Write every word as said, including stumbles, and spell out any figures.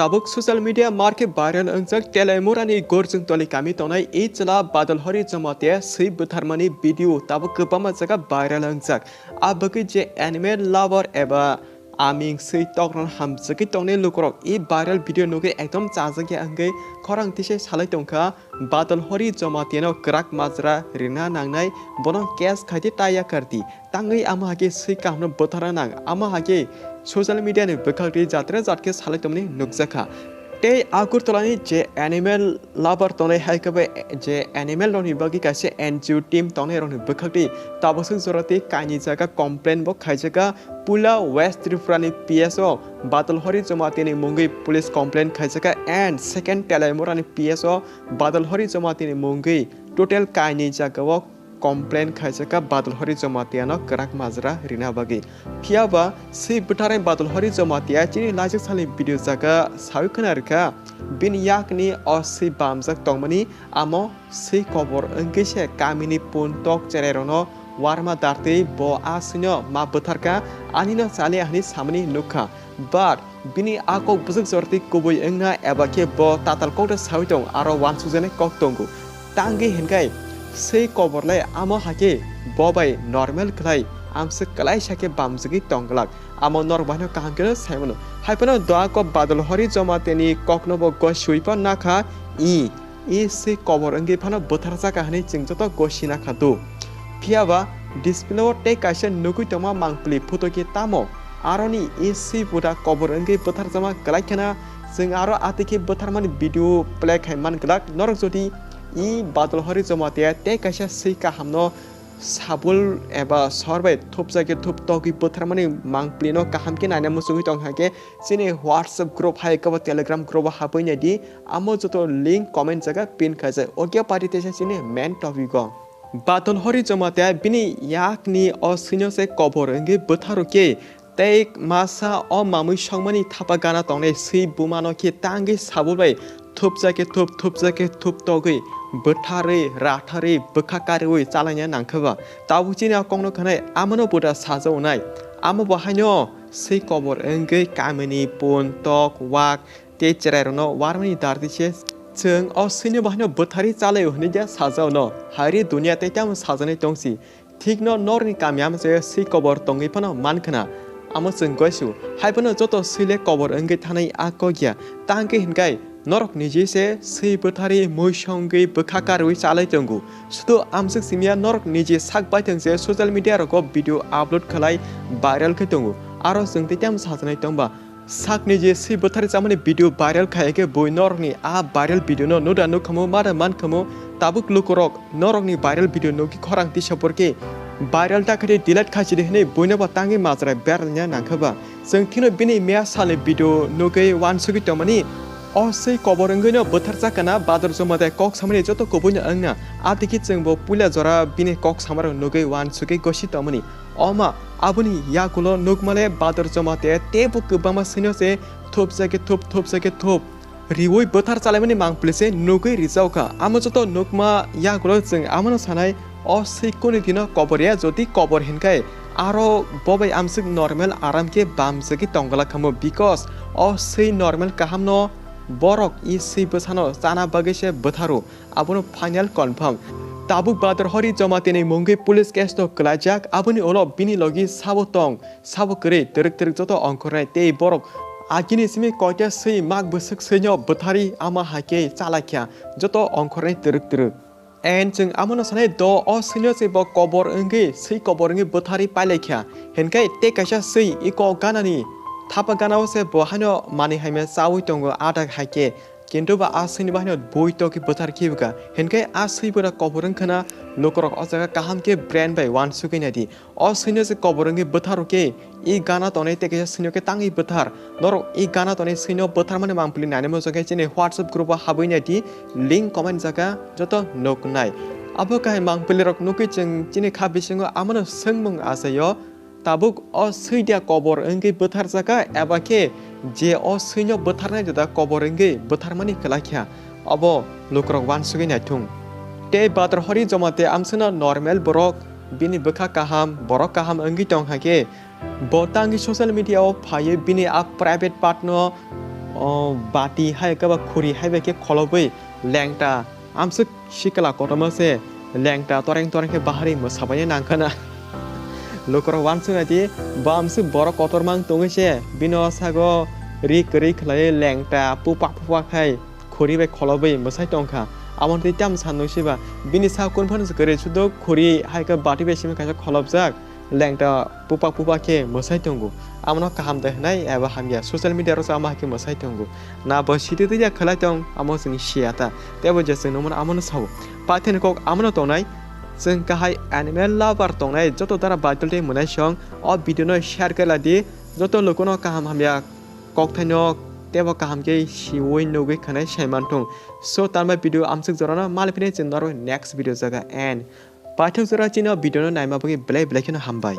Tabuk social media markhe viral wngjak Telaimurani Gorjwng Toli kami tongnai e chwla Badal Hori Jamatia swi bwtharmani video tabuk kwbangma jaga viral wngjak. A bagwi je animal lover eba aming swi tokron hamjagwi tongnai lukurok e viral video nugwi ekdom chajakya wngwi khorang tisai salai tongkha. Badal Hori Jamatia no kwrak majra rina nangnai, bono case khaidi ta yakardi. Tangwi amo hakhe swi kahamno bwtharna nang, amo hakhe social media ni bwkhak twi jatre jat khe salai tongmani nukjakha. Tei Agartala ni je animal lover tongnai hai khe bai je animal rokni bagwi kaisa N G O team tongnai rokni bwkhak twi tabaswk jora tei kainwi jaga complain bo khaijakha. Puila West Tripura ni P S O Badal Hori Jamatia ni mungwi police complain khaijakha and second Telaimura ni P S O Badal Hori Jamatia ni mungwi total kainwi jaga o complain khaijakha Badal Hori Jamatia no kwrak majra rina bagwi. Phiya ba swi bwtharnai Badal Hori Jamatia chini laijak salni video jaga sawi khwna rwkha. Bini yakni o swi bamjak tongmani amo swi kobor wngwi se kamini pun tok cherai rokno warma dartwi bo a swino ma bwtharkha, ani no chali hwnwi samani nukha. But bini a kok bwswk jorti kubui wngna eba khe bo tatal kokda sawi tong aro uansukjaknai kok tongo. Tangwi hinkhai swi koborlai amo hakhe bo bai normal khlai amswk kwlaisa khe bamjagwi tongglak. Amo norok baino kaham kheno saimano. Haiphano doa kok Badal Hori Jamatia ni kokno bo gosiwi phan nakha i. E swi kobor wngwi phano bwtharjakha hwnwi chwng joto gosina kha do. Phiya ba display o tei kaisa nugwi tongma mangpili photo khe tamo aroni e swi buda kobor wngwi bwtharjakma kwlai khena chwng aro atwi khe bwtharmani video play khai man glak. Norok jodi e Badal Hori Jamatia tei kaisa swi kahamno sabul eba sor bai thupjakhe thup togwi bwtharmani mangpili no kaham khe naina muchungwi tong kha khe chini WhatsApp group hai khe bo Telegram group o habwi naidi. Amo joto link comment jaga pin khaijak. Okya pari teisa chini main topic o. Badal Hori Jamatia bini yakni o swino se kobor wngwi bwtharokhe tei masa o mamwi songmani thapa gana tongnai swi bumano khe tangwi sabul bai thupjakhe thup, thupjakhe thup togwi bwtharwi ratharwi bwkha kariwi chalaina nangkha ba. Tabuk chini o kokno khanai amono buda sajaonai. Amo bo haino swi kobor wngwi kamini pun tok wak tei chwrairokno warmani dardi se chwng o swino bahaino bwtharwi chalaio hwnwi de sajaono. Hairi duniya tei tamo sajaknai tongsi. Thikno norni kami amchai swi kobor tongwi phano mankhna. Amo chwng goisu. Haiphano joto swile kobor wngwi thanai a kokya. Tangkhe hinkhai norok niji se swi bwtharwi mui songwi bwkha karwi chalai tongo. Sudu amswk simya norok niji sak baithang se social media rogo video upload khlai viral khe tongo. Aro chwng tei tamo sajaknai tongba. Sakni je swi bwtharwi chamani video viral khai khe bui norokni a viral video no nuda nukhamu mada mankhamu. Tabuk lukurok norokni viral video nugwi khorang tisa porkhe viral ta khaidi delete khaisidi hwnwi buino bo tangwi majra berlaina nangkha ba. Chwng thino bini miya salni video nugwi uansugwi tongmani. O swi kobor wngwino bwtharjakana Badal Jamatia kok samani joto kubuino wngna. Atwikhe chwng bo puila jora bini kok samarok nugwi uansugwi gosi tongmani. Oma, aboni yagulo nukmale Badal Jamatia teibo kwbangma swino se thupjakhe thup, thupjakhe thup riwi bwthar chalaimani mangpili se nugwi rijaokha. Amo joto nukma yagulo chwng amono sanai, o swi kuni dino kobor ya, jodi kobor hinkhai aro bobai amswk normal aram khe bamjagwi tongglak khamu, because o swi normal kahamno borok i swi bwsano chana bagwi se bwtharo. Abono final confirm. Tabuk Badal Hori Jamatia ni mungwi police case no kwlaijak, aboni ulo bini logi sabo tong, sabo kwrwi twrwk twrwk joto ongkhornai tei borok agini simi koita swi mak bwswk swino bwthari ama hai khe chalaikha joto ongkhornai twrwk twrwk. And chwng amono sanai do o swino se bo kobor wngwi swi kobor wngwi bwthari pailaikha. Hinkhai tei kaisa swi iko ganani thapa ganao se bo haino manwi haimya chawi tongo adak hai khe. Kintu ba a swini bahino bui tokwi bwthar khibwkha, hinkhe a swi bwrok kobor wngkhana. Lukurok o jaga kaham khe brain bai uansugwi naidi. O swino se kobor wngwi bwthar rwkhe, i gana tonwi tei kaisa swino khe tangwi bwthar. Norok i gana tonwi swino bwtharmani mangpili nainwi muchungkhe chini WhatsApp group o habwi naidi, link comment jaga joto nuknai. Abo kahai mangpili rok nukwi chwng chini kha bisingo amono swngmung achaio. Tabuk o swi dia kobor wngwi bwtharjakha, eba khe je o swino bwtharnai jora kobor wngwi bwtharmani kwlai kha, obo lukurok uansugwi naithung. Tei Badal Hori Jamatia amswkno normal borok, bini bwkha kaham, borok kaham wngwi tong hai khe, bo tangwi social media o phaiwi bini a private part no O bati hai khe ba khuri hai bai khe kholobwi lengta amswk sikla kotorma se lengta toreng toreng khe baharwi mwsabaina nangkhana. Lukurok uansuknai di, bo amswk borok kotorma wng tongwi se bini o sago ri kwrwi khlaiwi lengta pupak pupak hai khuri bai kholobwi mwsai tongkha. Amo twi tamo sannwi siba, bini sak kunu phano kwrwi, sudo khuri hai khe bati bai simi kaisa kholobjak lengta pupak pupak khe mwsai tongo. Amono kaham de hwnai eba hamya, social media rok se amo hai khe mwsai tongo. Na bo siti twi ya khlai tong, amo chwng siya ta. Tei bo je chwng nungmano amono sao. Paithakni kok amono tongnai, chwng kahai animal lover tongnai, joto dara Baitul tei mwnaisong o video no share khe lai di, joto lukuno kaham hamya kokthaino tei bo kaham khe siwi nugwi khwnai sai manthung. So, tanbai video amswk jorano maliphinai chwng norwi next video jaga and paithak jora chini o video no naima bagwi belai belai kheno hambai.